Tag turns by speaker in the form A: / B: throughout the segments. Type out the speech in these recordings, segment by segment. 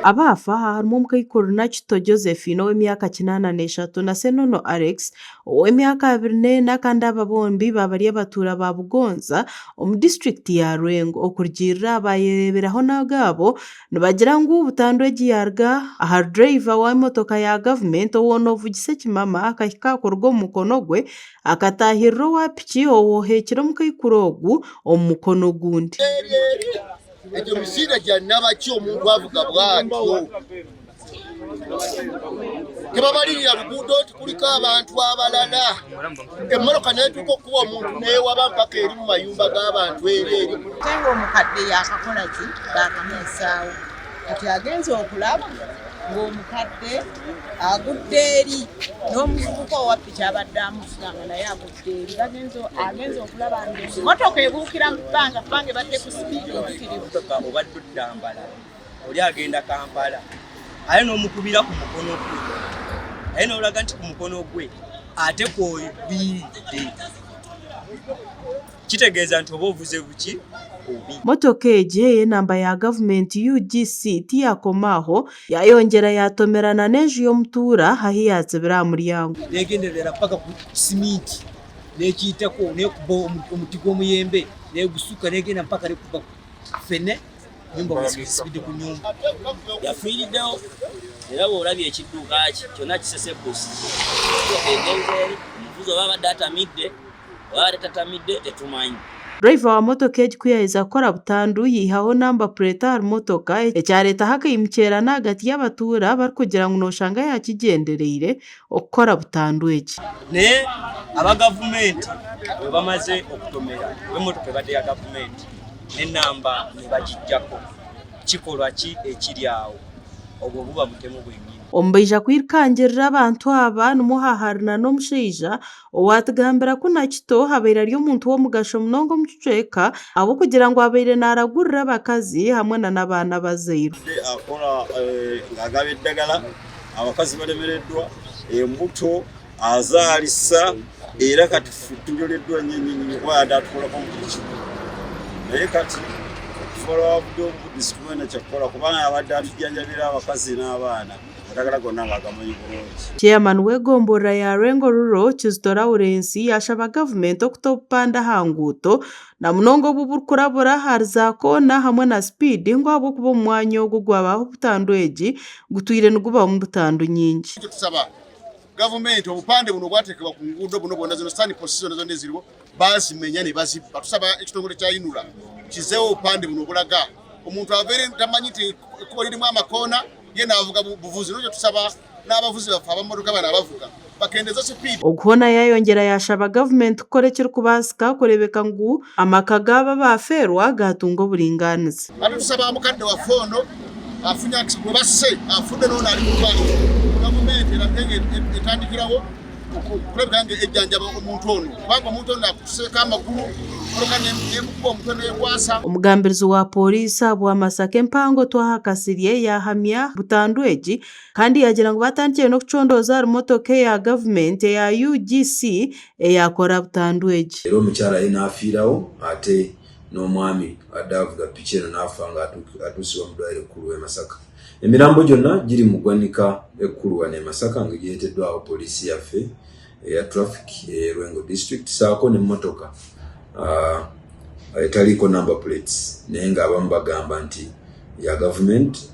A: Abaafa aha harimu omukaikuru Nakito Josephine ow'emyaka 83 na Senono Alex ow'emyaka 24 kandi aba bombi baaba bari abatuura ba Bugonza omu disiturikiti ya Lwengo. Okurugiirira aha baayereeberaho n'agaabo, nibagira ngu butandu egi yaaruga ahari dureeva w'emotoka ya gavumenti ou ovugisa ekimama akahika kuruga omu mukono gwe Akataahirira owa piki owooheekire omukaikuru ogu omu mukono ogundi.
B: Egyo misiira gya nabaki omuntu avuga bwatyo? Tibabalirira luguudo nti kuliko abantu abalala. Emmotoka n'etuuka okukuba omuntu n'ewaba mpaka eri mu mayumba g'abantu eri eri.
C: Ate ng'omukadde yaakakola ki? Baakamuusaawo. Kati agenze okulaba ng'omukadde agudde eri n'omuvubuka owa piki abadde amuvuga nga naye agudde eri. Bagenze agenze okulaba ng'emmotoka ebuukira mu bbanga kubanga ebadde ku sipiidi empitirivu.
D: Emmotoka obadde odda Mbarara, oli agenda Kampala aye n'omukubira ku mukono gwe aye n'olaga nti ku mukono gwe ate kw'ogwiridde. Kitegeeza nti oba ovuze buki bubi.
A: Motoka egi ey'enamba ya gavumenti UGC tiyakoma aho, yayongyera yatomerana n'enju y'omutuura ahu yatsibire aha muryango.
E: Negenderera paka ku siminti nekiitako nekuba omuti gw'omuyembe negusuka negenda mpaka nekuba fene nyumba wesibidde ku nyumba.
D: Yafiiriddewo era bw'olabye ekidduka kye kyonna kisesebbuse. Mmotoka egenze eri, omuvuzi oba abadde atamidde oba abadde tatamidde tetumanyi.
A: Driver wa motoka egi ku yaaheza kukora butandu yaihaho namba pureeti ahari motoka ekyareetaho akaimukyerano ahagati y'abatuura barikugira ngu nooshanga yaakigyendereire okukora butandu egi.
D: Naye aba gavumenti bwe bamaze okutomera kuba emmotoka ebadde ya gavumenti n'ennamba ne bagiggyako, kikolwa ki ekiri awo? Obwo buba butemu bwennyini.
A: Omu baija kwirukangirira abantu aba nimwo haahari n'omushaija Owaatugambira ku Nakito abaire ari omuntu w'omugasho munonga omu kicweka ahabw'okugira ngu abaire naaragurira abakazi hamwe na n'abaana abazairwe.
F: Akora ng'agaba eddagala, abakazi balemereddwa, embuto azaalisa era kati tunyoleddwa nnyo nnyo nnyo kuba yadde atukolako mu buli kimu naye kati okuva lwavudde obudde situmanyi na kyakukola kubanga abadde atujjanjabira abakazi n'abaana. Amadagala gonna ng'agamanyi bulungi.
A: Chairman w'egomborora ya Lwengo Rural, Kizito Lawrence yaashaba gavumenti okuta obupande aha nguuto na munonga obu oburikurabura ahari za koona hamwe na sipiidi ngu ahabw'okuba omu mwanya ogu ogwabaho butandu egi gutwire nigubamu butandu nyingi.
B: Nikyo tusaba gavumenti obupande buno obwatekebwa ku nguudo buno bwona zino sign posts zona zona eziriwo bazimenya nebazibba. Tusaba ekitongole kya UNRA kizeewo obupande buno obulaga omuntu aveere tamanyi nti ekkubo lirimu amakoona ye naavuga buvuzi nokyo tusaba n'abavuzi baffe abamotoka bano abavuga bakendeze sipiidi.
A: Ogu hoona yaayongyera yaashaba gavumenti kukora ekirikubaasika kureebeka ngu amaka gaabo abaafeerwa gaatunga oburingaaniza.
B: Hati tusaba mukadde waffe ono afunye akisa gwe basse afudde n'ono ali mu ddwaliro gavumenti erabike nga etandikirawo okulabika nga ejjanjaba omuntu ono kubanga omuntu ono akutuseeko amagulu mmotoka nemukuba omutwe nekwasa.
A: Omugambirizi wa Pooriisi ahabwa Masaka empango Twaha Kasirye yaahamya butandu egi kandi yaagira ngu baatandikire n'okucondooza ahari motoka eya gavumenti eya UGC eyaakora butandu egi.
G: Era omukyala ye n'afiirawo ate n'omwami abadde avuga piki eno n'afa nga atuusibwa mu ddwaliro ekkulu e Masaka. Emirambo gyonna giri mu ggwanika ekkulu wano e Masaka nga gireeteddwawo poliisi yaffe eya traffic e Lwengo district saako n'emmotoka ah, etaliiko number plates naye ng'abamu bagamba nti ya gavumenti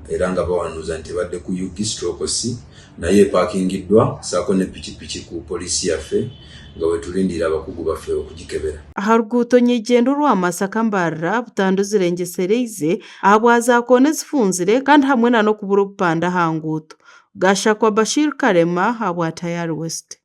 G: era nga bawanuuza nti ebadde ku UG stroke C nayo epaakingiddwa saako ne pikipiki ku poliisi yaffe nga bwetulindirira abakugu baffe okugikebera.
A: Aha ruguuto nyeigyenda orwa Masaka Mbarara, butandu zirengyesereize ahabwa za koona ezifunzire kandi hamwe na n'okubura obupande aha nguuto. Gashakwa Bashir Karema ahabwa Tayari West.